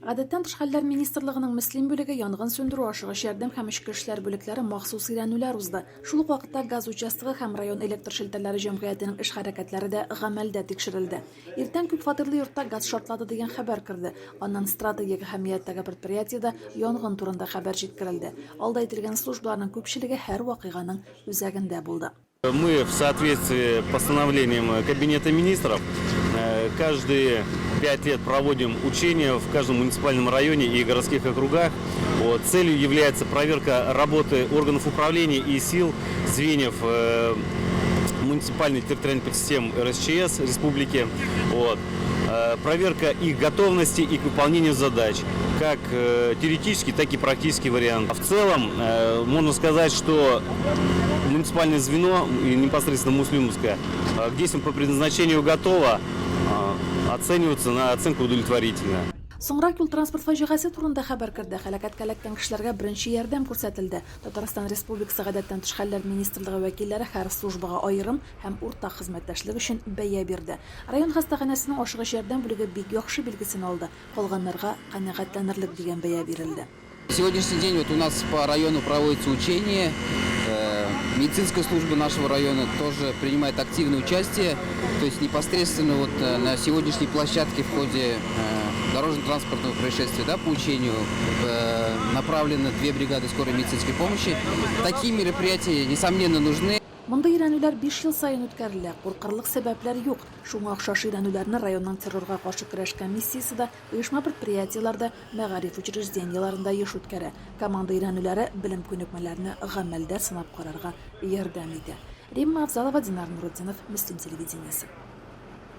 Гадәттән тыш хәлләр министрлыгының Мөслим бүлеге, янгын сүндерү, ашыгыч ярдәм һәм эчке эшләр бүлекләре махсус өйрәнүләр узды. Шул ук вакытта газ участогы һәм район электр челтәрләре җәмгыятенең эш-хәрәкәтләре дә гамәлдә тикшерелде. Иртән күпфатирлы йортта газ шартлады дигән хәбәр керде. Аннан стратегик әһәмияттәге предприятиедә янгын турында хәбәр җиткерелде. Алда әйтелгән службаларның күпчелеге һәр вакыйганың үзәгендә булды. Мы в соответствии с постановлением Кабинета министров э, каждые пять лет проводим учения в каждом муниципальном районе и городских округах. Вот. Целью является проверка работы органов управления и сил звеньев э, муниципальной территориальной подсистем РСЧС республики. Вот. Э, проверка их готовности и к выполнению задач, как теоретический, так и практический вариант. В целом, можно сказать, что муниципальное звено, и непосредственно Муслюмовское, к действиям по предназначению готово, оцениваться на оценку удовлетворительно. Соңрак юл-транспорт фаҗигасе турында хәбәр керде. Һәлакәткә эләккән кешеләргә беренче ярдәм күрсәтелде. Татарстан Республикасы Гадәттән тыш хәлләр министрлыгы вәкилләре һәр службага аерым һәм уртак хезмәттәшлек өчен бәя бирде. Район хастаханәсенең ашыгыч ярдәм бүлеге бик яхшы билгесен алды, калганнарга канәгатьләнерлек дигән бәя бирелде. Сегодняшний день вот у нас по району проводится учение. Э, медицинская служба нашего района тоже принимает активное участие. То есть непосредственно вот э, на сегодняшней площадке в ходе э, дорожно-транспортного происшествия да, по учению направлены две бригады скорой медицинской помощи. Такие мероприятия, несомненно, нужны. Мондый өйрәнүләр биш ел саен үткәрелә, куркырлык сәбәпләр юк. Шуңа охшаш өйрәнүләрне районның террорга каршы көрәш комиссиясе дә, оешма-предприятиеләр дә, мәгариф учреждениеләрендә еш үткәрә. Команда өйрәнүләре белем-күнекмәләрне гамәлдә сынап карарга ярдәм итә. Римма Авзалова, Динар Нурутдинов, Мөслим телевидениесе.